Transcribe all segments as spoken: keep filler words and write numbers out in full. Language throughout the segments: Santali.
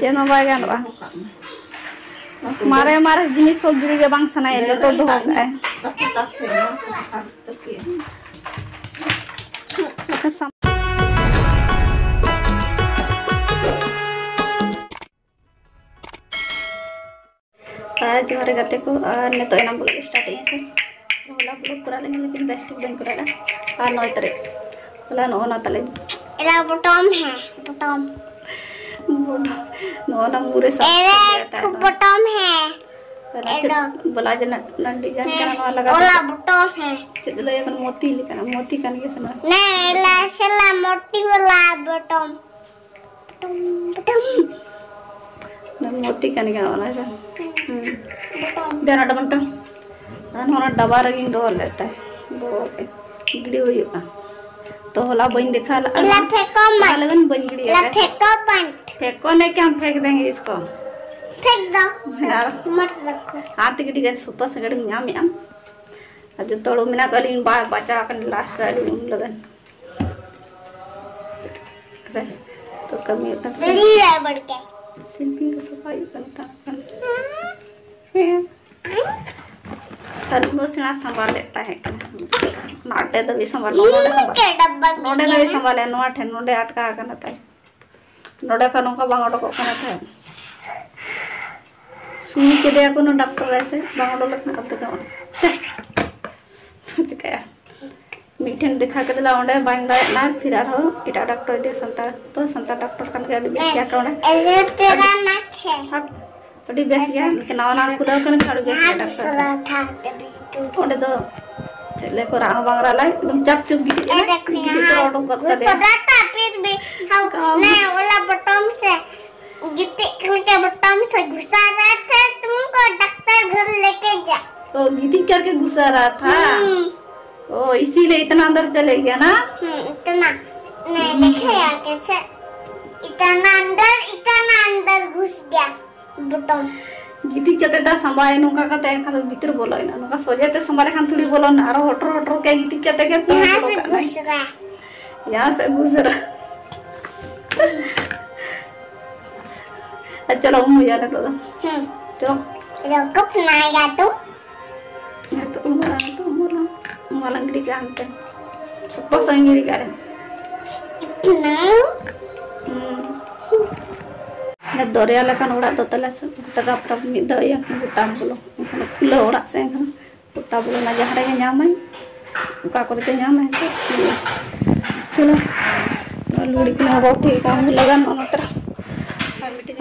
ᱪᱮᱫ ᱦᱚᱸ ᱵᱟᱭ ᱜᱟᱱᱚᱜᱼᱟ᱾ ᱢᱟᱨᱮ ᱢᱟᱨᱮ ᱡᱤᱱᱤᱥ ᱠᱚ ᱜᱤᱲᱤ ᱜᱮ ᱵᱟᱝ ᱥᱟᱱᱟᱭᱟ, ᱡᱚᱛᱚ ᱫᱚᱦᱚ ᱠᱟᱜᱼᱟᱭ᱾ ᱟᱨ ᱡᱚᱦᱟᱨ ᱜᱮ ᱜᱟᱛᱮ ᱠᱚ, ᱟᱨ ᱱᱤᱛᱚᱜ ᱮᱱᱟᱝ vlog start ᱮᱫ ᱟᱹᱧ ᱥᱮ᱾ ᱦᱚᱞᱟ vlog ᱠᱚᱨᱟᱣ ᱞᱮᱫ ᱞᱮᱠᱤᱱ ᱵᱮᱥ ᱴᱷᱤᱠ ᱵᱟᱹᱧ ᱠᱚᱨᱟᱣ ᱞᱮᱫᱟ᱾ ᱟᱨ ᱱᱚᱭ ᱛᱟᱹᱨᱤᱠᱷ ᱦᱚᱞᱟ ᱱᱚᱜᱼᱚ ᱱᱚᱣᱟ ᱛᱟᱞᱮ ᱮᱞᱟ ᱵᱚᱴᱚᱢ ᱦᱮ ᱵᱚᱴᱚᱢ᱾ ᱵᱚᱴᱚᱢ᱾ ᱱᱚᱜᱼᱚ ᱱᱟ ᱢᱩᱨᱮ ᱥᱟᱵ ᱮᱞᱟ ᱠᱟᱛᱮ ᱠᱷᱩᱵ ᱱᱚᱣᱟ᱾ ᱵᱚᱴᱚᱢ ᱦᱮ᱾ ᱚᱱᱟ ᱪᱮᱫ ᱮᱠᱫᱚᱢ᱾ ᱵᱚᱞᱟ ᱡᱮ ᱱᱟ-, ᱱᱟ design ᱠᱟᱱᱟ ᱱᱚᱣᱟ ᱞᱟᱜᱟᱣ ᱚᱞᱟ ᱠᱟᱛᱮ᱾ ᱵᱚᱴᱚᱢ ᱦᱮ᱾ ᱪᱮᱫ ᱞᱟᱹᱭ ᱟᱠᱟᱱᱟ? ᱢᱚᱛᱤ ᱞᱮᱠᱟᱱᱟᱜ, ᱢᱚᱛᱤ ᱠᱟᱱ ᱜᱮᱭᱟ ᱥᱮ ᱱᱚᱣᱟ? ᱱᱮ ᱮᱞᱟ ᱥᱮᱞᱟ ᱢᱚᱛᱤ ᱵᱚᱞᱟ ᱵᱚᱴᱚᱢ᱾ ᱯᱚᱴᱚᱢ, ᱯᱚᱴᱚᱢ᱾ ᱚᱱᱟ ᱢᱚᱛᱤ ᱠᱟᱱ ᱜᱮᱭᱟ ᱚᱱᱟ ᱥᱮ? ᱦᱩᱸ᱾ ᱯᱚᱴᱚᱢ᱾ ᱫᱮᱱ ᱟᱴ ᱵᱟᱱᱴᱟ᱾ ᱟᱨ ᱚᱱᱟ ᱰᱟᱵᱟ ᱨᱮᱜᱮᱧ ᱫᱚᱦᱚ ᱞᱮᱫ ᱛᱟᱦᱮᱸ᱾ ᱫᱚᱦᱚ ᱠᱟᱜ ᱜᱤᱰᱤ ᱦᱩᱭᱩᱜᱼᱟ᱾ ᱛᱚ ᱦᱚᱞᱟ ᱵᱟᱹᱧ ᱫᱮᱠᱷᱟᱣ ᱞᱮᱫᱼᱟ᱾ ᱤᱞᱟ ᱯᱷᱮᱠᱚ ᱚᱱᱟ ᱢᱟᱱ᱾ ᱞᱟᱹᱜᱤᱫ ᱵᱟᱹᱧ ᱜᱤᱰᱤ ᱤᱞᱟ ᱟᱠᱟᱫ᱾ ᱯᱷᱮᱠᱚ ᱢᱟᱱ᱾ ᱯᱷᱮᱠᱚ ᱱᱮ ᱠᱮ ᱦᱟᱢ ᱯᱷᱮᱠ ᱫᱮᱝᱜᱮ ᱤᱥᱠᱚ᱾ ᱯᱷᱮᱠ ᱫᱚ᱾ ᱟᱨ ᱢᱚᱛ ᱨᱟᱠᱷᱚ᱾ ᱟᱨ ᱛᱮᱜᱮ ᱰᱷᱮᱨ ᱥᱩᱛᱟᱹ ᱥᱟᱸᱜᱮᱲ ᱤᱧ ᱧᱟᱢᱮᱫᱼᱟ᱾ ᱟᱨ ᱡᱚᱛᱚ ᱦᱚᱲ ᱢᱮᱱᱟᱜ ᱠᱚᱣᱟ, ᱟᱹᱞᱤᱧ ᱵᱟᱨ ᱵᱟᱪᱟ ᱟᱠᱟᱱ last ᱨᱮ ᱟᱹᱞᱤᱧ ᱩᱢ ᱞᱟᱹᱜᱤᱫ᱾ ᱛᱚ ᱠᱟᱹᱢᱤ ᱦᱩᱭᱩᱜ ᱠᱟᱱᱟ᱾ ᱫᱟᱹᱞᱤ ᱨᱮ ᱵᱟᱹᱲᱠᱮ᱾ ᱥᱤᱞᱯᱤᱧ ᱠᱚ ᱥᱟᱯᱷᱟ ᱦᱩᱭᱩᱜ ᱠᱟᱱᱟ ᱛᱟᱦᱮᱸ ᱠᱟᱱᱟ᱾ ᱦᱮᱸ᱾ ᱟᱨ ᱩᱱᱟᱹᱜ ᱥᱮᱬᱟ ᱥᱟᱢᱵᱟᱨ ᱞᱮᱫ ᱛᱟᱦᱮᱸ ᱠᱟᱱᱟ᱾ ᱱᱚᱰᱮ ᱫᱷᱟᱹᱵᱤᱡ ᱥᱟᱢᱵᱟᱨ, ᱱᱚᱰᱮ ᱥᱟᱢᱵᱟᱨ᱾ ᱤᱧ ᱠᱮᱰᱟᱵ ᱵᱟᱹᱜᱤ ᱱᱚᱰᱮ ᱫᱷᱟᱹᱵᱤᱡ ᱠᱮᱫᱟ᱾ ᱥᱟᱢᱵᱟᱨ ᱞᱮᱫ, ᱱᱚᱣᱟ ᱴᱷᱮᱱ, ᱱᱚᱰᱮ ᱟᱴᱠᱟ ᱟᱠᱟᱱᱟ ᱛᱟᱭ᱾ ᱱᱚᱰᱮ ᱠᱷᱚᱱ ᱱᱚᱝᱠᱟ ᱵᱟᱝ ᱚᱰᱚᱠᱚᱜ ᱠᱟᱱᱟ ᱛᱟᱦᱮᱸᱫ᱾ ᱥᱩᱭ ᱠᱮᱫᱮᱭᱟ ᱠᱚ ᱰᱟᱠᱛᱚᱨ ᱨᱮ ᱥᱮ ᱵᱟᱝ ᱚᱰᱚᱠ ᱞᱮᱠᱷᱟᱱ ᱟᱫᱚ ᱫᱚ ᱪᱤᱠᱟᱹᱭᱟ? ᱢᱤᱫᱴᱷᱮᱱ ᱫᱮᱠᱷᱟ ᱠᱮᱫᱮᱞᱟ, ᱚᱸᱰᱮ ᱵᱟᱝ ᱫᱟᱲᱮᱭᱟᱜ ᱠᱟᱱᱟ, ᱯᱷᱤᱨ ᱟᱨᱦᱚᱸ ᱮᱴᱟᱜ ᱰᱟᱠᱛᱚᱨ ᱤᱫᱤ, ᱥᱟᱱᱛᱟᱲ ᱛᱚ ᱥᱟᱱᱛᱟᱲ ᱰᱟᱠᱛᱚᱨ ᱠᱟᱱ ᱜᱮᱭᱟ, ᱟᱹᱰᱤ ᱵᱮᱥ ᱜᱮᱭᱟ ᱠᱚ ᱚᱸᱰᱮ᱾ ᱮᱥᱮ ᱛᱮᱨᱟ ᱱᱟᱠᱷᱮ᱾ ᱟᱹᱰᱤ ᱵᱮᱥ ᱜᱮᱭᱟ, ᱞᱮᱠᱤᱱ ᱱᱟᱣᱟ ᱱᱟᱣᱟ ᱠᱷᱩᱞᱟᱹᱣ ᱠᱟᱱᱟ, ᱟᱹᱰᱤ ᱵᱮᱥ ᱜᱮᱭᱟ ᱰᱟᱠᱛᱚᱨ ᱥᱟᱦᱮᱵᱽ᱾ ᱚᱸᱰᱮ ᱫᱚ ᱪᱮᱫ ᱞᱮ ᱠᱚᱨᱟᱣ ᱦᱚᱸ ᱵᱟᱝ ᱨᱟᱜ ᱞᱟᱭ, ᱮᱠᱫᱚᱢ ᱪᱟᱯ ᱪᱩᱯ ᱜᱤᱛᱤᱡ ᱮ ᱠᱟᱱᱟᱭ, ᱫᱮᱠᱷ ᱜᱤᱛᱤᱡ ᱛᱚᱨᱟ ᱩᱰᱩᱠ ᱜᱚᱫ ᱠᱟᱫᱮᱭᱟ᱾ ᱯᱷᱤᱨ ᱵᱷᱤ ᱦᱟᱢ ᱠᱟᱢ᱾ ᱱᱮ ᱣᱟᱞᱟ ᱵᱚᱴᱚᱢ ᱥᱮ ᱜᱤᱛᱤᱡ ᱠᱟᱱ ᱠᱮ ᱵᱚᱴᱚᱢ ᱥᱮ ᱜᱷᱩᱥᱟ ᱨᱟᱦᱟ ᱛᱷᱟ ᱛᱩᱢᱠᱳ ᱰᱟᱠᱛᱟᱨ ᱜᱷᱚᱨ ᱞᱮᱠᱮ ᱡᱟ᱾ ओ, गिटी करके घुसा रहा था? हम्म। ओ, इसीलिए इतना अंदर चले गया ना? हम्म, इतना। नहीं, देखे यार कैसे इतना अंदर, इतना अंदर घुस गया। ᱵᱚᱴᱚᱢ᱾ ᱜᱤᱛᱤᱡ ᱠᱟᱛᱮ ᱫᱟ ᱥᱟᱢᱵᱟᱭ ᱱᱚᱝᱠᱟ ᱠᱟᱛᱮ ᱮᱱᱠᱷᱟᱱ ᱫᱚ ᱵᱷᱤᱛᱤᱨ ᱵᱚᱞᱚᱭᱮᱱᱟ᱾ ᱱᱚᱝᱠᱟ ᱥᱚᱡᱷᱮ ᱛᱮ ᱥᱟᱢᱵᱟ ᱞᱮᱠᱷᱟᱱ ᱛᱷᱩᱲᱤ ᱵᱚᱞᱚᱱᱟ, ᱟᱨᱚ ᱦᱚᱴᱨᱚ ᱦᱚᱴᱨᱚ ᱠᱮ ᱜᱤᱛᱤᱡ ᱠᱟᱛᱮ ᱜᱮ ᱛᱚ ᱭᱟᱦᱟᱸ ᱵᱚᱞᱚ ᱥᱮ ᱠᱟᱜ ᱠᱟᱱᱟᱭ᱾ ᱜᱷᱩᱥ ᱨᱟᱦᱟ᱾ ᱭᱟᱦᱟᱸ ᱥᱮ ᱜᱷᱩᱥ ᱨᱟᱦᱟ᱾ ᱟᱨ ᱪᱚᱞᱚ ᱩᱢ ᱦᱩᱭᱩᱜᱼᱟ ᱱᱤᱛᱚᱜ ᱫᱚ᱾ ᱦᱩᱸ᱾ ᱪᱚᱞᱚ᱾ ᱨᱚᱠᱚᱯ ᱱᱟᱭ ᱜᱟᱛᱩ᱾ ᱱᱤᱛᱚᱜ ᱩᱢ ᱦᱩᱭᱩᱜᱼᱟ, ᱱᱤᱛᱚᱜ ᱩᱢ ᱦᱩᱭᱩᱜᱼᱟ᱾ ᱩᱢ ᱞᱟᱝ ᱜᱤᱰᱤ ᱠᱟᱜᱼᱟ ᱦᱟᱱᱛᱮ᱾ ᱥᱚᱠᱛᱚ ᱥᱟᱺᱜᱤᱧ ᱜᱤᱰᱤ ᱠᱟᱜ ᱨᱮ᱾ ᱦᱩᱸ᱾ ᱫᱚᱨᱭᱟ ᱞᱮᱠᱟᱱ ᱚᱲᱟᱜ ᱫᱚ ᱛᱟᱞᱮ ᱥᱮ ᱜᱚᱴᱟ ᱨᱟᱯ ᱨᱟᱯ ᱢᱤᱫ ᱫᱷᱟᱣ ᱤᱭᱟᱹ ᱜᱚᱴᱟ ᱵᱚᱞᱚ᱾ ᱮᱱᱠᱷᱟᱱ ᱫᱚ ᱠᱷᱩᱞᱟᱹᱣ ᱚᱲᱟᱜ ᱥᱮ ᱮᱱᱠᱷᱟᱱ ᱜᱚᱴᱟ ᱵᱚᱞᱚᱱᱟ, ᱡᱟᱦᱟᱸ ᱨᱮᱜᱮ ᱧᱟᱢᱟᱭ, ᱚᱠᱟ ᱠᱚᱨᱮ ᱪᱚ ᱧᱟᱢᱟᱭ ᱥᱮ᱾ ᱪᱚᱞᱚ, ᱱᱚᱣᱟ ᱞᱩᱜᱽᱲᱤ ᱠᱚ ᱦᱚᱸ ᱵᱟᱹᱲᱛᱤ ᱠᱟᱜ ᱞᱟᱜᱟᱱ ᱚᱱᱟ ᱛᱚᱨᱟ᱾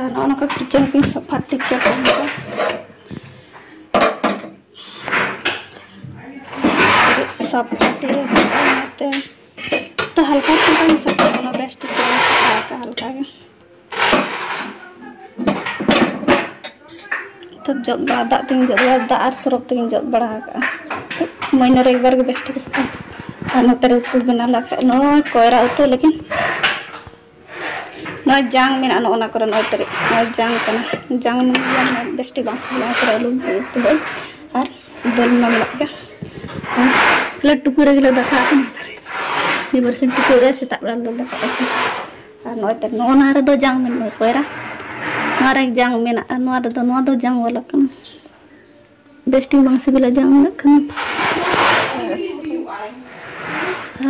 ᱟᱨ ᱱᱚᱜᱼᱚ ᱱᱚᱝᱠᱟ ᱠᱤᱪᱮᱱ ᱠᱚᱧ ᱥᱟᱯᱷᱟ ᱴᱷᱤᱠ ᱠᱟᱜᱼᱟ᱾ ᱥᱟᱯᱷᱟ ᱴᱷᱤᱠ ᱠᱟᱜᱼᱟ ᱚᱱᱟᱛᱮ᱾ ᱛᱚ ᱦᱟᱞᱠᱟ ᱦᱟᱞᱠᱟ ᱥᱟᱯᱷᱟ ᱠᱟᱱᱟ, ᱵᱮᱥ ᱴᱷᱤᱠ ᱛᱮ ᱥᱟᱯᱷᱟ ᱟᱠᱟᱫᱼᱟ ᱦᱟᱞᱠᱟ ᱜᱮ᱾ ᱛᱚ ᱡᱚᱫ ᱵᱟᱲᱟ, ᱫᱟᱜ ᱛᱮᱜᱮᱧ ᱡᱚᱫ ᱵᱟᱲᱟ, ᱫᱟᱜ ᱟᱨ ᱥᱚᱨᱯ ᱛᱮᱜᱮᱧ ᱡᱚᱫ ᱵᱟᱲᱟ ᱟᱠᱟᱫᱼᱟ᱾ ᱛᱚ ᱢᱟᱹᱦᱱᱟᱹ ᱨᱮ ᱮᱠᱵᱟᱨ ᱜᱮ ᱵᱮᱥ ᱴᱷᱤᱠ ᱥᱟᱯᱷᱟ᱾ ᱟᱨ ᱱᱚᱛᱮ ᱨᱮ ᱩᱛᱩ ᱵᱮᱱᱟᱣ ᱞᱟᱜᱟᱜ ᱱᱚᱜᱼᱚᱭ ᱠᱚᱭᱨᱟ ᱩᱛᱩ, ᱞᱮᱠᱤᱱ ᱱᱚᱣᱟ ᱡᱟᱝ ᱢᱮᱱᱟᱜᱼᱟ, ᱱᱚᱜᱼᱚ ᱱᱟ ᱠᱚᱨᱮ, ᱱᱚᱜᱼᱚᱭ ᱛᱟᱹᱨᱤᱡ, ᱱᱚᱣᱟ ᱡᱟᱝ ᱠᱟᱱᱟ᱾ ᱡᱟᱝ ᱢᱮᱱᱟᱜᱼᱟ, ᱵᱮᱥ ᱴᱷᱤᱠ ᱵᱟᱝ ᱥᱤᱵᱤᱞᱟ, ᱚᱱᱟ ᱠᱚᱨᱮ ᱟᱹᱞᱩ ᱩᱛᱩ ᱫᱚ᱾ ᱟᱨ ᱫᱟᱹᱞ ᱢᱟ ᱢᱮᱱᱟᱜ ᱜᱮ᱾ ᱯᱞᱮᱴ ᱴᱩᱠᱩᱡ ᱨᱮᱜᱮ ᱞᱮ ᱫᱟᱠᱟ ᱟᱠᱟᱫᱟ᱾ ᱱᱤᱭᱟᱹ ᱵᱟᱨᱥᱤᱧ ᱴᱩᱠᱩᱡ ᱨᱮ ᱥᱮᱛᱟᱜ ᱵᱮᱲᱟ ᱞᱮ ᱫᱟᱠᱟ ᱤᱥᱤᱱ᱾ ᱟᱨ ᱱᱚᱜᱼᱚᱭ ᱛᱚ, ᱱᱚᱜᱼᱚ ᱱᱚᱣᱟ ᱨᱮᱫᱚ ᱡᱟᱝ ᱢᱮᱱᱟᱜᱼᱟ, ᱠᱚᱭᱨᱟ᱾ ᱱᱚᱣᱟ ᱨᱮ ᱡᱟᱝ ᱢᱮᱱᱟᱜᱼᱟ, ᱱᱚᱣᱟ ᱨᱮᱫᱚ, ᱱᱚᱣᱟ ᱫᱚ ᱡᱟᱝ ᱵᱟᱞᱟ ᱠᱟᱱᱟ᱾ ᱵᱮᱥ ᱴᱷᱤᱠ ᱵᱟᱝ ᱥᱤᱵᱤᱞᱟ ᱡᱟᱝ ᱩᱱᱟᱹᱜ ᱠᱷᱟᱱ᱾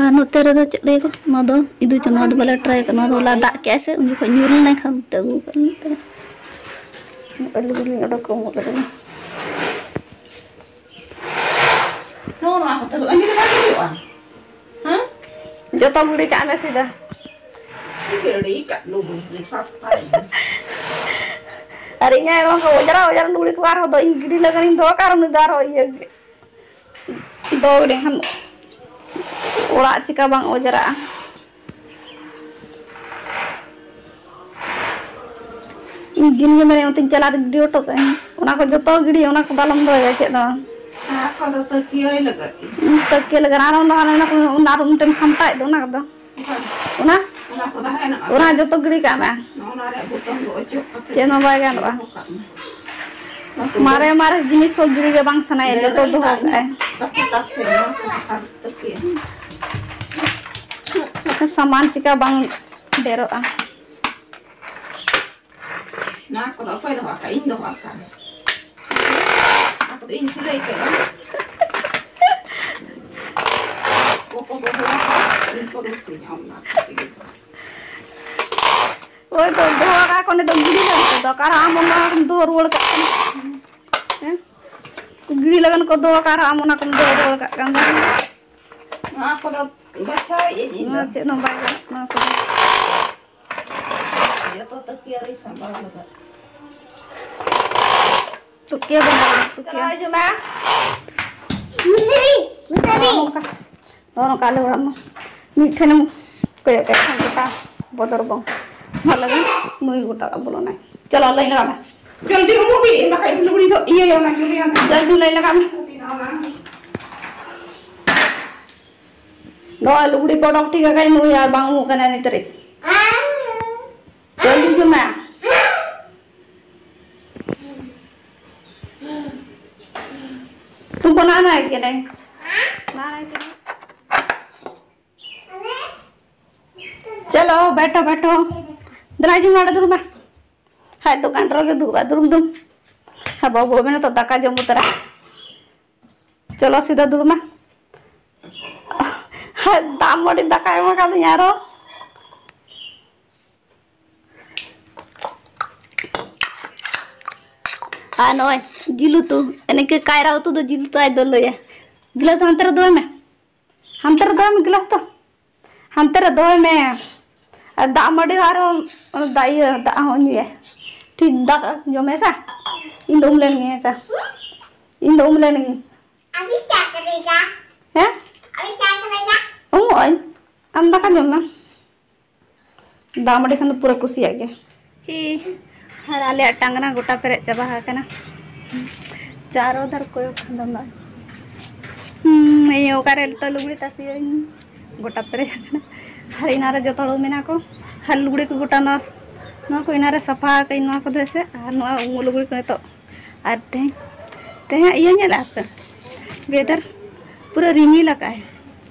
ᱟᱨ ᱱᱚᱛᱮ ᱨᱮᱫᱚ ᱪᱮᱫ ᱞᱟᱹᱭ ᱠᱚ, ᱱᱚᱣᱟ ᱫᱚ ᱤᱫᱩ ᱪᱚ, ᱱᱚᱣᱟ ᱫᱚ ᱵᱟᱞᱮ ᱴᱨᱟᱭ ᱠᱟᱜᱼᱟ᱾ ᱱᱚᱣᱟ ᱫᱚ ᱦᱚᱞᱟ ᱫᱟᱜ ᱠᱮᱜᱼᱟᱭ ᱥᱮ, ᱩᱱ ᱡᱚᱠᱷᱚᱱ ᱧᱩᱨ ᱞᱮᱱᱟ, ᱮᱱᱠᱷᱟᱱ ᱱᱚᱛᱮ ᱟᱹᱜᱩ ᱠᱟᱜ ᱞᱤᱧ᱾ ᱟᱹᱞᱩ ᱜᱮᱞᱤᱧ ᱚᱰᱚᱠ ᱠᱚ ᱩᱢᱩᱜ ᱞᱟᱹᱜᱤᱫ᱾ ᱱᱚᱜᱼᱚ ᱱᱚᱣᱟ ᱠᱚᱛᱮ ᱫᱚ ᱟᱹᱞᱤᱧ ᱫᱚ ᱵᱟᱝ ᱦᱩᱭᱩᱜᱼᱟ᱾ ᱦᱮᱸ? ᱡᱚᱛᱚ ᱜᱤᱰᱤ ᱠᱟᱜ ᱢᱮ ᱥᱤᱫᱷᱟᱹ᱾ ᱜᱤᱰᱤ ᱠᱟᱜ ᱞᱩᱜᱩ ᱥᱟᱥᱛᱟ ᱜᱮ᱾ ᱟᱨ ᱤᱧᱟᱹᱜ ᱱᱚᱣᱟ ᱠᱚ ᱚᱡᱽᱨᱟ ᱚᱡᱽᱨᱟ ᱞᱩᱜᱽᱲᱤ ᱠᱚ ᱟᱨᱦᱚᱸ ᱫᱚ ᱤᱧ ᱜᱤᱰᱤ ᱞᱟᱹᱜᱤᱫ ᱤᱧ ᱫᱚᱦᱚ ᱠᱟᱜ ᱟᱨ ᱩᱱᱤ ᱫᱚ ᱟᱨᱦᱚᱸ ᱤᱭᱟᱹ ᱫᱚᱦᱚ ᱜᱤᱰᱤ ᱠᱷᱟᱱ ᱚᱲᱟᱜ ᱪᱤᱠᱟ ᱵᱟᱝ ᱚᱡᱽᱨᱟᱜᱼᱟ᱾ ᱤᱧ ᱫᱤᱱ ᱜᱮ ᱢᱮᱱᱮᱫ ᱚᱱᱛᱮᱧ ᱪᱟᱞᱟᱜ ᱨᱮ ᱜᱤᱰᱤ ᱦᱚᱴᱚ ᱠᱟᱜ ᱟᱹᱧ᱾ ᱚᱱᱟ ᱠᱚ ᱡᱚᱛᱚ ᱜᱤᱰᱤ, ᱚᱱᱟ ᱠᱚᱫᱚ ᱟᱞᱚᱢ ᱫᱚᱦᱚᱭᱟ ᱪᱮᱫ ᱦᱚᱸ᱾ ᱟᱨ ᱚᱠᱟ ᱫᱚ ᱛᱟᱹᱠᱤᱭᱟᱹ ᱞᱟᱜᱟᱫ ᱜᱮ᱾ ᱛᱟᱹᱠᱤᱭᱟᱹ ᱞᱟᱜᱟᱫ ᱟᱨ ᱚᱱᱟ, ᱚᱱᱟ, ᱚᱱᱟ ᱠᱚ, ᱚᱱᱟ ᱟᱨ ᱢᱤᱫᱴᱮᱱ ᱥᱟᱢᱴᱟᱣᱮᱫ ᱫᱚ ᱚᱱᱟ ᱠᱚᱫᱚ᱾ ᱚᱠᱟ ᱫᱚ? ᱚᱱᱟ? ᱚᱱᱟ ᱠᱚ ᱛᱟᱦᱮᱱᱟ᱾ ᱚᱱᱟ ᱡᱚᱛᱚ ᱜᱤᱰᱤ ᱠᱟᱜ ᱢᱮ᱾ ᱚᱱᱟ ᱨᱮᱭᱟᱜ ᱵᱚᱛᱚᱞ ᱫᱚ ᱚᱪᱚᱜ ᱠᱟᱛᱮ ᱪᱮᱫ ᱦᱚᱸ ᱵᱟᱭ ᱜᱟᱱᱚᱜᱼᱟ᱾ ᱫᱚᱦᱚ ᱠᱟᱜ ᱢᱮ᱾ ᱢᱟᱨᱮ, ᱢᱟᱨᱮ ᱡᱤᱱᱤᱥ ᱠᱚ ᱜᱤᱰᱤ ᱜᱮ ᱵᱟᱝ ᱥᱟᱱᱟᱭᱟ, ᱡᱚᱛᱚ ᱫᱚᱦᱚ ᱠᱟᱜᱼᱟᱭ᱾ ᱛᱟᱠᱤ ᱛᱟᱥᱮ ᱚᱱᱟ ᱠᱚ ᱟᱨ ᱛᱟᱠᱤ᱾ ᱥᱟᱢᱟᱱ ᱪᱤᱠᱟ ᱵᱟᱝ ᱰᱷᱮᱨᱚᱜᱼᱟ᱾ ᱱᱚᱣᱟ ᱠᱚᱫᱚ ᱚᱠᱚᱭ ᱫᱚᱦᱚ ᱟᱠᱟᱫ? ᱤᱧ ᱫᱚᱦᱚ ᱟᱠᱟᱫ᱾ ᱚᱱᱟ ᱠᱚᱫᱚ ᱤᱧ ᱥᱤᱞᱟᱹᱭ ᱠᱮᱫᱟ᱾ ᱠᱚᱠᱚ ᱫᱚᱦᱚ ᱟᱠᱟᱫ, ᱤᱧ ᱠᱚ ᱫᱩᱥᱤᱧᱟ ᱚᱱᱟ ᱠᱚ ᱛᱮᱜᱮ᱾ ᱳᱭ ᱫᱚ ᱫᱚᱦᱚ ᱟᱠᱟᱫ ᱠᱚ, ᱚᱸᱰᱮ ᱫᱚ ᱜᱤᱰᱤ ᱞᱟᱹᱜᱤᱫ ᱫᱚ, ᱚᱠᱟᱨᱮ ᱟᱢ ᱚᱱᱟ ᱫᱚᱦᱚ ᱨᱩᱣᱟᱹᱲ ᱠᱟᱜ ᱠᱟᱱᱟ? ᱦᱮᱸ? ᱜᱤᱰᱤ ᱞᱟᱹᱜᱤᱫ ᱠᱚ ᱫᱚᱦᱚ ᱟᱠᱟᱫ ᱨᱮᱦᱚᱸ ᱟᱢ ᱚᱱᱟ ᱠᱚᱢ ᱫᱚᱦᱚ ᱨᱩᱣᱟᱹᱲ ᱠᱟᱜ ᱠᱟᱱ ᱫᱚ᱾ ᱱᱚᱣᱟ ᱠᱚᱫᱚ ᱵᱟᱪᱷᱟᱣᱮᱫ ᱟᱹᱧ ᱤᱧ ᱫᱚ᱾ ᱱᱚᱣᱟ ᱪᱮᱫ ᱦᱚᱸ ᱵᱟᱭ ᱜᱟᱱᱚᱜ, ᱱᱚᱣᱟ ᱠᱚᱫᱚ᱾ ᱡᱚᱛᱚ ᱛᱟᱹᱠᱤᱭᱟᱹ ᱨᱮ ᱥᱟᱢᱵᱟᱣ ᱞᱟᱜᱟᱜ᱾ ᱛᱩᱠᱤᱭᱟᱹ ᱵᱮᱱᱟᱣ, ᱛᱩᱠᱤᱭᱟᱹ᱾ ᱪᱟᱞᱟᱣ ᱦᱤᱡᱩᱜ ᱢᱮ᱾ ᱢᱩᱥᱟᱨᱤ, ᱢᱩᱥᱟᱨᱤ᱾ ᱱᱚᱜᱼᱚ ᱱᱚᱝᱠᱟ, ᱱᱚᱜᱼᱚ ᱱᱚᱝᱠᱟ ᱟᱞᱮ ᱚᱲᱟᱜ ᱢᱟ᱾ ᱢᱤᱫᱴᱷᱮᱱᱮᱢ ᱠᱚᱭᱚᱜ ᱠᱮᱫ ᱠᱷᱟᱱ ᱜᱚᱴᱟ ᱵᱚᱫᱚᱨ ᱵᱚᱝ᱾ ᱵᱷᱟᱞᱮ ᱜᱮ ᱱᱩᱭ ᱜᱚᱴᱟ ᱚᱲᱟᱜ ᱵᱚᱞᱚᱱᱟᱭ᱾ ᱪᱚᱞᱚ, ᱞᱟᱹᱭ ᱞᱟᱜᱟᱜ ᱢᱮ᱾ ᱡᱚᱞᱫᱤ ᱩᱢᱩᱜ ᱢᱮ, ᱵᱟᱠᱷᱟᱡ ᱞᱩᱜᱽᱲᱤ ᱫᱚ ᱤᱭᱟᱹ ᱟᱢᱟ, ᱡᱩᱞᱤ ᱟᱢᱟ᱾ ᱡᱚᱞᱫᱤ ᱞᱟᱹᱭ ᱞᱟᱜᱟᱜ ᱢᱮ᱾ ᱱᱚᱜᱼᱚᱭ ᱞᱩᱜᱽᱲᱤ ᱠᱚ ᱚᱰᱚᱠ ᱴᱷᱤᱠ ᱟᱠᱟᱫ ᱱᱩᱭ ᱟᱨ ᱵᱟᱝ ᱩᱢᱩᱜ ᱠᱟᱱᱟ ᱱᱤᱛ ᱨᱮ᱾ ᱡᱚᱞᱫᱤ ᱦᱤᱡᱩᱜ ᱢᱮ᱾ तुमको नहाना है कि नहीं? नहाना है कि नहीं? चलो बैठो, बैठो। ᱫᱮᱞᱟ ᱦᱤᱡᱩᱜ ᱢᱮ, ᱱᱚᱰᱮ ᱫᱩᱲᱩᱵ ᱢᱮ᱾ ᱦᱟᱭ, ᱫᱚᱠᱟᱱ ᱨᱮᱜᱮ ᱫᱩᱲᱩᱵ, ᱫᱩᱲᱩᱵ, ᱫᱩᱲᱩᱵ᱾ ᱦᱮᱸ, ᱵᱟᱹᱵᱩ ᱟᱵᱮᱱ ᱛᱚ ᱫᱟᱠᱟ ᱡᱚᱢ ᱩᱛᱟᱹᱨᱟ᱾ ᱪᱚᱞᱚ ᱥᱤᱫᱷᱟᱹ ᱫᱩᱲᱩᱵ ᱢᱮ᱾ ᱦᱮᱸ, ᱫᱟᱜ ᱢᱟᱹᱰᱤ ᱫᱟᱠᱟ ᱮᱢ ᱟᱠᱟᱫᱤᱧᱟ ᱟᱨᱚ᱾ ᱟᱨ ᱱᱚᱜᱼᱚᱭ ᱡᱤᱞ ᱩᱛᱩ, ᱮᱱᱮ ᱠᱟᱭᱨᱟ ᱩᱛᱩ ᱫᱚ ᱡᱤᱞ ᱩᱛᱩ ᱟᱡ ᱫᱚ ᱞᱟᱹᱭᱟ᱾ ᱜᱤᱞᱟᱹᱥ ᱫᱚ ᱦᱟᱱᱛᱮ ᱨᱮ ᱫᱚᱦᱚᱭ ᱢᱮ, ᱦᱟᱱᱛᱮ ᱨᱮ ᱫᱚᱦᱚᱭ ᱢᱮ ᱜᱤᱞᱟᱹᱥ ᱫᱚ, ᱦᱟᱱᱛᱮ ᱨᱮ ᱫᱚᱦᱚᱭ ᱢᱮ᱾ ᱟᱨ ᱫᱟᱜ ᱢᱟᱹᱰᱤ ᱦᱚᱸ ᱟᱨᱦᱚᱸ ᱚᱱᱟ ᱫᱟᱜ, ᱤᱭᱟᱹ, ᱫᱟᱜ ᱦᱚᱸ ᱧᱩᱭᱟ᱾ ᱴᱷᱤᱠ ᱫᱟᱜ ᱡᱚᱢᱮ ᱥᱟ, ᱤᱧ ᱫᱚ ᱩᱢ ᱞᱮᱱ ᱜᱤᱧ ᱦᱮᱸ ᱥᱟ, ᱤᱧ ᱫᱚ ᱩᱢ ᱞᱮᱱ ᱜᱤᱧ᱾ अभी क्या करेगा? ᱦᱮᱸ? अभी क्या करेगा? ᱩᱢᱩᱜ ᱟᱹᱧ, ᱟᱢ ᱫᱟᱠᱟ ᱡᱚᱢ ᱢᱮ᱾ ᱫᱟᱜ ᱢᱟᱹᱰᱤ ᱠᱷᱟᱱ ᱫᱚ ᱯᱩᱨᱟᱹ ᱠᱩᱥᱤᱭᱟᱜ ᱜᱮ᱾ ᱦᱤ, ᱟᱨ ᱟᱞᱮᱭᱟᱜ ᱴᱟᱝᱜᱽᱱᱟ ᱜᱚᱴᱟ ᱯᱮᱨᱮᱡ ᱪᱟᱵᱟ ᱟᱠᱟᱱᱟ᱾ ᱪᱟᱨᱚ ᱫᱷᱟᱨ ᱠᱚᱭᱚᱜ ᱠᱷᱟᱱ ᱫᱚ ᱱᱚᱜᱼᱚᱭ᱾ ᱦᱩᱸ, ᱤᱭᱟᱹ ᱚᱠᱟᱨᱮ ᱱᱤᱛᱚᱜ ᱞᱩᱜᱽᱲᱤ ᱛᱟᱥᱮᱭᱟᱹᱧ? ᱜᱚᱴᱟ ᱯᱮᱨᱮᱡ ᱟᱠᱟᱱᱟ᱾ ᱟᱨ ᱤᱱᱟᱨᱮ ᱡᱚᱛᱚ ᱦᱚᱲ ᱢᱮᱱᱟᱜ ᱠᱚ᱾ ᱟᱨ ᱞᱩᱜᱽᱲᱤ ᱠᱚ ᱜᱚᱴᱟ ᱱᱚᱣᱟ, ᱱᱚᱣᱟ ᱠᱚ ᱤᱱᱟᱨᱮ ᱥᱟᱯᱷᱟ ᱟᱠᱟᱫᱟᱹᱧ ᱱᱚᱣᱟ ᱠᱚᱫᱚ ᱦᱮᱸᱥᱮ᱾ ᱟᱨ ᱱᱚᱣᱟ ᱩᱢᱩᱜ ᱞᱩᱜᱽᱲᱤ ᱠᱚ ᱱᱤᱛᱚᱜ᱾ ᱟᱨ ᱛᱮᱦᱮᱧ, ᱛᱮᱦᱮᱧ ᱤᱭᱟᱹ ᱧᱮᱞ ᱟᱯᱮ? Weather ᱯᱩᱨᱟᱹ ᱨᱤᱢᱤᱞ ᱟᱠᱟᱫᱼᱟᱭ᱾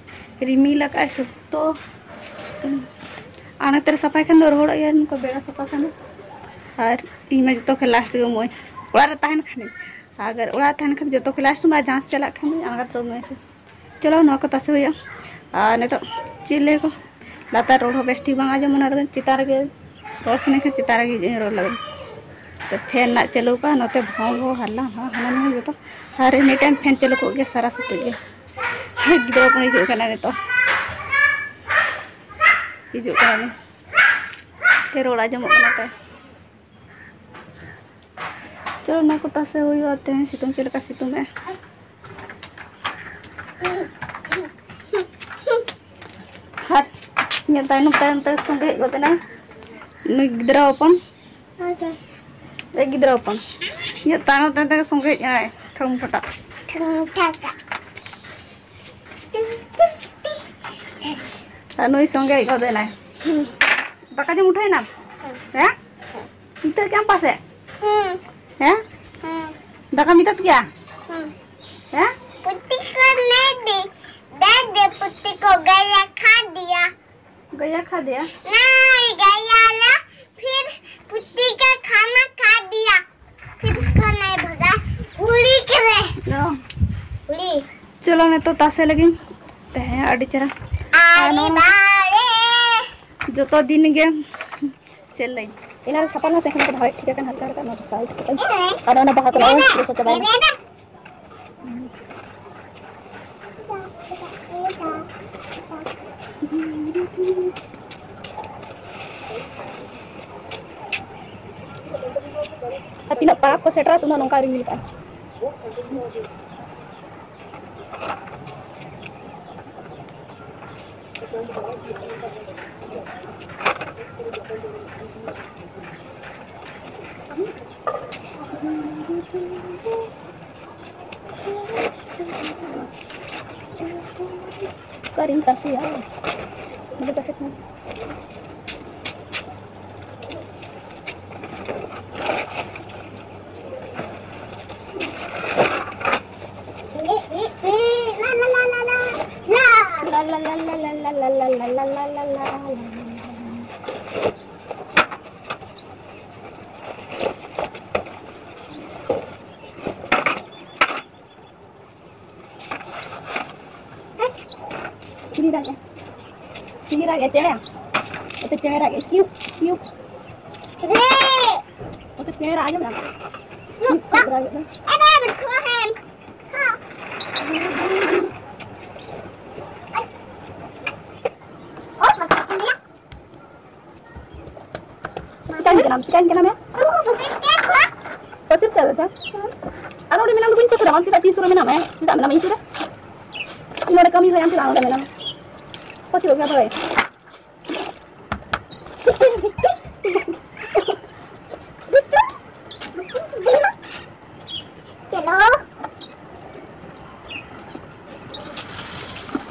ᱨᱤᱢᱤᱞ ᱟᱠᱟᱫᱼᱟᱭ ᱥᱚᱠᱛᱚ᱾ ᱟᱨ ᱱᱚᱛᱮ ᱨᱮ ᱥᱟᱯᱷᱟᱭ ᱠᱷᱟᱱ ᱫᱚ ᱨᱚᱦᱚᱲᱚᱜ ᱜᱮᱭᱟ, ᱱᱚᱝᱠᱟ ᱵᱮᱲᱟ ᱥᱟᱯᱷᱟ ᱠᱷᱟᱱ ᱫᱚ᱾ ᱟᱨ ᱤᱧ ᱢᱟ ᱡᱚᱛᱚ ᱠᱷᱚᱱ ᱞᱟᱥᱴ ᱨᱮᱜᱮ ᱮᱢᱚᱜ ᱟᱹᱧ᱾ ᱚᱲᱟᱜ ᱨᱮ ᱛᱟᱦᱮᱱ ᱠᱷᱟᱱᱤᱧ, ᱟᱜᱟᱨ ᱚᱲᱟᱜ ᱨᱮ ᱛᱟᱦᱮᱱ ᱠᱷᱟᱱ ᱡᱚᱛᱚ ᱠᱷᱚᱱ ᱞᱟᱥᱴ ᱢᱟ, ᱡᱟᱦᱟᱸ ᱥᱮᱫ ᱪᱟᱞᱟᱜ ᱠᱷᱟᱱ ᱫᱚ ᱟᱬᱜᱟᱛ ᱨᱚᱲ ᱢᱮ ᱥᱮ᱾ ᱪᱚᱞᱚ, ᱱᱚᱣᱟ ᱠᱚ ᱛᱟᱥᱮ ᱦᱩᱭᱩᱜᱼᱟ᱾ ᱟᱨ ᱱᱤᱛᱚᱜ ᱪᱮᱫ ᱞᱟᱹᱭ ᱠᱚ, ᱞᱟᱛᱟᱨ ᱨᱚᱲ ᱦᱚᱸ ᱵᱮᱥ ᱴᱷᱤᱠ ᱵᱟᱝ ᱟᱸᱡᱚᱢᱚᱜ ᱠᱟᱱᱟ, ᱪᱮᱛᱟᱱ ᱨᱮᱜᱮ ᱨᱚᱲ ᱥᱟᱱᱟᱧ ᱠᱷᱟᱱ ᱪᱮᱛᱟᱱ ᱨᱮᱜᱮ ᱤᱧ ᱨᱚᱲ ᱞᱟᱹᱜᱤᱫ᱾ ᱛᱚ ᱯᱷᱮᱱ ᱨᱮᱱᱟᱜ ᱪᱟᱹᱞᱩ ᱠᱟᱜᱼᱟ, ᱱᱚᱛᱮ ᱵᱷᱚᱸ ᱵᱷᱚᱸ ᱦᱟᱞᱞᱟ ᱦᱟᱱᱟ ᱱᱤᱭᱟᱹ ᱡᱚᱛᱚ᱾ ᱟᱨ ᱮᱱᱤ ᱴᱟᱭᱤᱢ ᱯᱷᱮᱱ ᱪᱟᱹᱞᱩ ᱠᱚᱜ ᱜᱮᱭᱟ, ᱥᱟᱨᱟ ᱥᱩᱛᱩᱜ ᱜᱮ᱾ ᱜᱤᱫᱽᱨᱟᱹ ᱦᱚᱯᱚᱱ ᱦᱤᱡᱩᱜ ᱠᱟᱱᱟ ᱱᱤᱛᱚᱜ, ᱦᱤᱡᱩᱜ ᱠᱟᱱᱟ᱾ ᱛᱮ ᱨᱚᱲ ᱟᱸᱡᱚᱢᱚᱜ ᱠᱟᱱᱟ ᱛᱟᱭ᱾ ᱪᱚᱞᱚ, ᱚᱱᱟ ᱠᱚ ᱛᱟᱥᱮ ᱦᱩᱭᱩᱜᱼᱟ᱾ ᱛᱮᱦᱮᱧ ᱥᱤᱛᱩᱝ ᱪᱮᱫ ᱞᱮᱠᱟ ᱥᱤᱛᱩᱝ ᱮᱜᱼᱟ᱾ ᱟᱨ ᱤᱧᱟᱹᱜ ᱛᱟᱭᱱᱚᱢ ᱛᱟᱭᱱᱚᱢ ᱛᱮ ᱥᱚᱸᱜᱮ ᱦᱮᱡ ᱜᱚᱫ ᱮᱱᱟᱭ ᱱᱩᱭ ᱜᱤᱫᱽᱨᱟᱹ ᱦᱚᱯᱚᱱ᱾ ᱮ ᱜᱤᱫᱽᱨᱟᱹ ᱦᱚᱯᱚᱱ, ᱤᱧᱟᱹᱜ ᱛᱟᱭᱱᱚᱢ ᱛᱟᱭᱱᱚᱢ ᱛᱮ ᱥᱚᱸᱜᱮ ᱦᱮᱡ ᱮᱱᱟᱭ ᱴᱷᱚᱝ ᱴᱷᱚᱴᱟᱜ᱾ ᱟᱨ ᱱᱩᱭ ᱥᱚᱸᱜᱮ ᱦᱮᱡ ᱜᱚᱫ ᱮᱱᱟᱭ᱾ ᱫᱟᱠᱟ ᱡᱚᱢ ᱩᱴᱷᱟᱹᱭᱮᱱᱟᱢ? ᱦᱮᱸ? ᱱᱤᱛᱚᱜ ᱪᱟᱢᱯᱟ ᱥᱮ? ᱦᱮᱸ? ᱫᱟᱠᱟ ᱢᱤᱛᱟᱹᱫ ᱜᱮᱭᱟ? ᱦᱮᱸ? ᱯᱩᱛᱤ ᱠᱚ ᱱᱮᱰᱤ, ᱫᱮ ᱫᱮ ᱯᱩᱛᱤ ᱠᱚ ᱜᱟᱭᱟ ᱠᱷᱟ ᱫᱤᱭᱟ᱾ ᱜᱟᱭᱟ ᱠᱷᱟ ᱫᱤᱭᱟ? नहीं गया ला, फिर पुत्ती का खाना खा दिया, फिर उसको नहीं भगा, उड़ी के रहे। ᱚ᱾ उड़ी। ᱪᱚᱞᱚ, ᱱᱤᱛᱚᱜ ᱛᱟᱥᱮ ᱞᱟᱹᱜᱤᱫ᱾ ᱛᱟᱦᱮᱸ ᱟᱹᱰᱤ ᱪᱮᱦᱨᱟ᱾ ᱟᱨ ᱟᱨᱮ ᱱᱚᱣᱟ ᱵᱟᱲᱮ᱾ ᱡᱚᱛᱚ ᱫᱤᱱ ᱜᱮ ᱪᱮᱫ ᱞᱟᱹᱭ? ᱮᱱᱟᱝ ᱥᱟᱯᱷᱟ ᱱᱟ ᱥᱮ ᱮᱠᱷᱚᱱ ᱫᱚ ᱦᱳᱭ ᱴᱷᱤᱠ ᱟᱠᱟᱱ ᱦᱟᱞᱠᱟ ᱦᱟᱞᱠᱟ, ᱱᱚᱣᱟ ᱫᱚ ᱥᱟᱯᱷᱟ ᱴᱷᱤᱠ ᱟᱠᱟᱱ᱾ ᱟᱫᱚ ᱚᱱᱟ ᱵᱟᱦᱟ ᱠᱚ ᱞᱟᱜᱟᱣ ᱯᱩᱨᱟᱹ ᱥᱟᱯᱷᱟ ᱪᱟᱵᱟᱭᱮᱱᱟ᱾ ᱟᱨ ᱛᱤᱱᱟᱹᱜ ᱯᱟᱨᱟᱵᱽ ᱠᱚ ᱥᱮᱴᱮᱨᱟ ᱥᱮ ᱩᱱᱟᱹᱜ ᱱᱚᱝᱠᱟ ᱨᱤᱢᱤᱞ ᱠᱟᱜᱼᱟ᱾ ᱚᱠᱟᱨᱤᱧ ᱛᱟᱥᱮᱭᱟ? ᱱᱚᱰᱮ ᱛᱟᱥᱮ ᱠᱟᱱᱟ᱾ ᱨᱟᱜ ᱮᱫ ᱪᱮᱬᱮ, ᱚᱛᱮ ᱪᱮᱬᱮ ᱨᱟᱜ ᱮᱫ, ᱪᱤᱭᱩᱜ, ᱪᱤᱭᱩᱜ᱾ ᱨᱮ᱾ ᱚᱛᱮ ᱪᱮᱬᱮ ᱨᱟᱜ ᱟᱸᱡᱚᱢ ᱧᱟᱢ᱾ ᱪᱤᱭᱩᱜ, ᱪᱤᱭᱩᱜ ᱨᱟᱜ ᱮᱫ ᱫᱚ᱾ ᱮ ᱵᱟᱵᱟ, ᱠᱷᱚᱦᱮᱢ᱾ ᱦᱚᱸ᱾ ᱚ, ᱵᱟᱵᱟ, ᱪᱤᱠᱟᱹᱧ ᱠᱟᱱᱟᱢ? ᱪᱤᱠᱟᱹᱧ ᱠᱟᱱᱟᱢ ᱭᱟ? ᱯᱟᱹᱥᱤᱨ ᱠᱟᱜ ᱞᱮᱠᱟ᱾ ᱟᱨ ᱚᱸᱰᱮ ᱢᱮᱱᱟᱢ ᱫᱚ ᱵᱟᱹᱧ ᱯᱟᱹᱥᱤᱨᱟ, ᱟᱢ ᱪᱮᱫᱟᱜ ᱤᱧ ᱥᱩᱨ ᱨᱮ ᱢᱮᱱᱟᱢᱟ? ᱪᱮᱫᱟᱜ ᱢᱮᱱᱟᱢ ᱤᱧ ᱥᱩᱨ ᱨᱮ? ᱤᱧ ᱱᱚᱰᱮ ᱠᱟᱹᱢᱤ ᱦᱩᱭᱩᱜᱼᱟ, ᱟᱢ ᱪᱮᱫᱟᱜ ᱚᱸᱰᱮ ᱢᱮᱱᱟᱢᱟ? ᱯᱟᱹᱥᱤᱨᱚᱜ ᱜᱮᱭᱟ ᱵᱟᱲᱟᱭ᱾ ᱪᱮᱫ ᱫᱚ?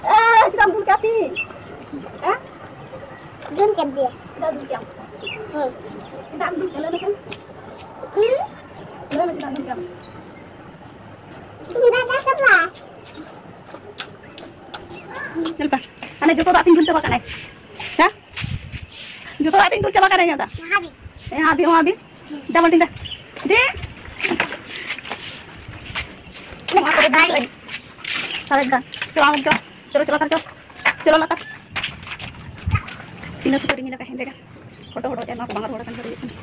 ᱮ, ᱪᱮᱫᱟᱜ ᱮᱢ ᱫᱩᱞ ᱠᱟᱜ ᱛᱤᱧ? ᱦᱮᱸ? ᱫᱩᱞ ᱠᱮᱫ ᱫᱮᱭᱟ᱾ ᱪᱮᱫᱟᱜ ᱫᱩᱞ ᱠᱮᱜ ᱟᱢ? ᱦᱮᱸ᱾ ᱪᱮᱫᱟᱜ ᱮᱢ ᱫᱩᱞ ᱠᱮᱜ ᱞᱟᱹᱭ ᱢᱮᱥᱮ? ᱦᱩᱸ? ᱞᱟᱹᱭ ᱢᱮ ᱪᱮᱫᱟᱜ ᱫᱩᱞ ᱠᱮᱜ ᱟᱢ? ᱫᱟᱫᱟ ᱪᱟᱵᱟ᱾ ᱧᱮᱞ ᱯᱮ, ᱦᱟᱱᱮ ᱡᱚᱛᱚ ᱫᱟᱜ ᱛᱤᱧ ᱫᱩᱞ ᱪᱟᱵᱟ ᱠᱟᱜᱼᱟᱭ᱾ ᱦᱮᱸ? ᱡᱚᱛᱚ ᱟᱹᱰᱤ ᱫᱩᱞ ᱪᱟᱵᱟ ᱠᱟᱜ ᱨᱮ ᱤᱧᱟᱹᱜ ᱫᱟᱜ᱾ ᱦᱟᱵᱤ᱾ ᱦᱮᱸ, ᱦᱟᱵᱤ ᱦᱚᱸ ᱦᱟᱵᱤ᱾ ᱰᱟᱵᱚᱞ ᱰᱤᱝᱜᱟ᱾ ᱫᱮ᱾ ᱱᱚᱣᱟ ᱠᱚᱨᱮ ᱫᱩᱞ ᱠᱟᱜ ᱟᱹᱧ᱾ ᱥᱟᱨᱮᱡ ᱫᱟ᱾ ᱪᱚᱞᱚ, ᱟᱢ ᱪᱚ᱾ ᱪᱚᱞᱚ, ᱪᱚᱞᱚ, ᱞᱟᱛᱟᱨ ᱪᱚ᱾ ᱪᱚᱞᱚ, ᱞᱟᱛᱟᱨ᱾ ᱛᱤᱱᱟᱹᱜ ᱥᱩᱯᱟᱹᱨᱤ ᱢᱮᱱᱟᱜ ᱠᱟᱜ ᱦᱮᱸᱫᱮ ᱜᱟ᱾ ᱯᱷᱳᱴᱳ, ᱯᱷᱳᱴᱳ ᱮᱢᱟ ᱠᱚ ᱵᱟᱝ ᱨᱚᱲ ᱠᱟᱱ ᱠᱚ ᱦᱩᱭᱩᱜ ᱠᱟᱱᱟ᱾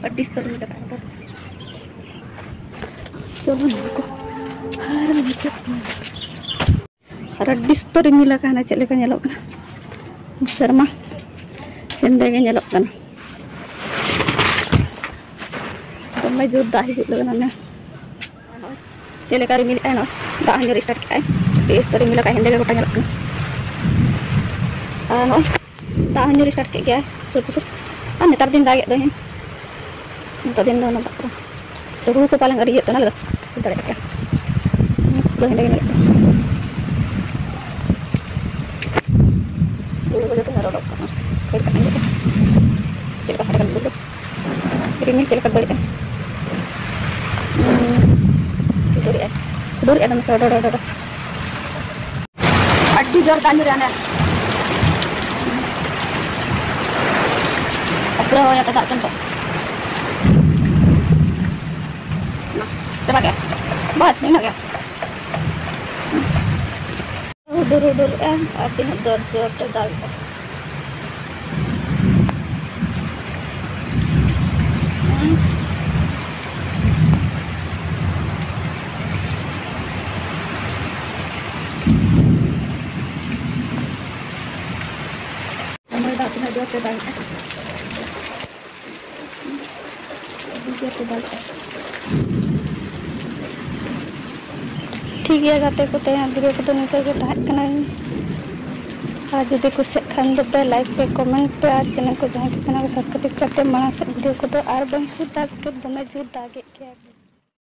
ᱟᱹᱰᱤ ᱥᱩᱯᱟᱹᱨᱤ ᱢᱮᱱᱟᱜ ᱠᱟᱜ ᱯᱷᱳᱴᱳ᱾ ᱪᱚᱞᱚ, ᱱᱚᱣᱟ ᱠᱚ᱾ ᱟᱨ ᱱᱤᱛᱚᱜ ᱟᱨ ᱟᱹᱰᱤ ᱥᱩᱛᱟᱹᱨ ᱨᱤᱢᱤᱞ ᱟᱠᱟᱱᱟ, ᱪᱮᱫ ᱞᱮᱠᱟ ᱧᱮᱞᱚᱜ ᱠᱟᱱᱟ ᱥᱮᱨᱢᱟ, ᱦᱮᱸᱫᱮ ᱜᱮ ᱧᱮᱞᱚᱜ ᱠᱟᱱᱟ᱾ ᱫᱚᱢᱮ ᱡᱳᱨ ᱫᱟᱜ ᱦᱤᱡᱩᱜ ᱞᱟᱹᱜᱤᱫ ᱚᱱᱮ᱾ ᱪᱮᱫ ᱞᱮᱠᱟ ᱨᱤᱢᱤᱞ ᱮᱫᱟᱭ, ᱱᱚᱜᱼᱚᱭ ᱫᱟᱜ ᱦᱚᱸ ᱧᱩᱨ start ᱠᱮᱫᱟᱭ᱾ ᱟᱹᱰᱤ ᱥᱩᱛᱟᱹᱨ ᱨᱤᱢᱤᱞ ᱟᱠᱟᱱ, ᱦᱮᱸᱫᱮ ᱜᱮ ᱜᱚᱴᱟ ᱧᱮᱞᱚᱜ ᱠᱟᱱᱟ᱾ ᱟᱨ ᱱᱚᱜᱼᱚᱭ ᱫᱟᱜ ᱦᱚᱸ ᱧᱩᱨ start ᱠᱮᱫ ᱜᱮᱭᱟᱭ ᱥᱩᱨ ᱥᱩᱨ᱾ ᱟᱨ ᱱᱮᱛᱟᱨ ᱫᱤᱱ ᱫᱟᱜᱮᱫ ᱫᱚᱭ, ᱦᱮᱸ, ᱱᱮᱛᱟᱨ ᱫᱤᱱ ᱫᱚ ᱚᱱᱟ ᱫᱟᱜ ᱠᱚ᱾ ᱥᱮ ᱦᱩᱲᱩ ᱠᱚ ᱯᱟᱞᱮᱱ ᱟᱹᱰᱤ ᱤᱭᱟᱹᱜ ᱠᱟᱱᱟ, ᱟᱞᱮ ᱫᱚ ᱵᱩᱡᱽ ᱫᱟᱲᱮᱭᱟᱜ ᱠᱟᱱᱟ᱾ ᱯᱩᱨᱟᱹ ᱦᱮᱸᱫᱮ ᱜᱮ ᱧᱮᱞᱚᱜ ᱠᱟᱱᱟ᱾ ᱦᱩᱲᱩ ᱠᱚ ᱡᱚᱛᱚ ᱧᱮᱞ ᱚᱰᱚᱠ ᱠᱟᱱᱟ᱾ ᱠᱷᱟᱹᱲ ᱠᱟᱜ ᱠᱟᱱᱟ᱾ ᱪᱮᱫ ᱞᱮᱠᱟ ᱥᱟᱰᱮ ᱠᱟᱱᱟ ᱩᱫᱽᱜᱟᱹᱨ ᱫᱚ? ᱨᱤᱢᱤᱞ ᱪᱮᱫ ᱞᱮᱠᱟ ᱫᱟᱹᱲᱮᱜᱼᱟ? ᱦᱩᱸ᱾ ᱦᱩᱰᱩᱨᱮᱜᱼᱟᱭ᱾ ᱦᱩᱰᱩᱨᱮᱜᱼᱟ ᱫᱚᱢᱮ ᱥᱟᱰᱮ, ᱰᱚᱰᱚ, ᱰᱚᱰᱚ᱾ ᱟᱹᱰᱤ ᱡᱳᱨ ᱫᱟᱜ ᱧᱩᱨᱮᱜᱼᱟ ᱚᱸᱰᱮ᱾ ᱯᱩᱨᱟᱹ ᱦᱚᱭ ᱟᱛᱮ ᱫᱟᱜ ᱠᱟᱱ ᱛᱟᱦᱮᱸᱫ᱾ ᱪᱟᱵᱟ ᱠᱮᱜᱼᱟ᱾ ᱵᱟᱥ, ᱤᱱᱟᱹᱜ ᱜᱮ᱾ ᱦᱩᱰᱩᱨ ᱦᱩᱰᱩᱨᱮᱜᱼᱟ ᱟᱨ ᱛᱤᱱᱟᱹᱜ ᱡᱳᱨ ᱡᱳᱨ ᱛᱮ ᱫᱟᱜᱮᱜᱼᱟ᱾ ᱴᱷᱤᱠ ᱜᱮᱭᱟ ᱜᱟᱛᱮ ᱠᱚ, ᱛᱮᱦᱮᱧᱟᱜ video ᱠᱚᱫᱚ ᱱᱤᱝᱠᱟᱹ ᱜᱮ ᱛᱟᱦᱮᱸ ᱠᱟᱱᱟ᱾ ᱟᱨ ᱡᱩᱫᱤ ᱠᱩᱥᱤᱭᱟᱜ ᱠᱷᱟᱱ ᱫᱚ ᱯᱮ like ᱯᱮ, comment ᱯᱮ, ᱟᱨ channel ᱠᱚ ᱡᱟᱦᱟᱸᱭ ᱠᱚ ᱠᱟᱱᱟ ᱠᱚ subscribe ᱠᱟᱛᱮ ᱢᱟᱲᱟᱝ ᱥᱮᱫ video ᱠᱚᱫᱚ ᱟᱨ ᱵᱟᱝ ᱥᱩᱨ ᱫᱟᱜ ᱠᱮᱫ, ᱫᱚᱢᱮ ᱡᱳᱨ ᱫᱟᱜᱮᱫ ᱜᱮᱭᱟ᱾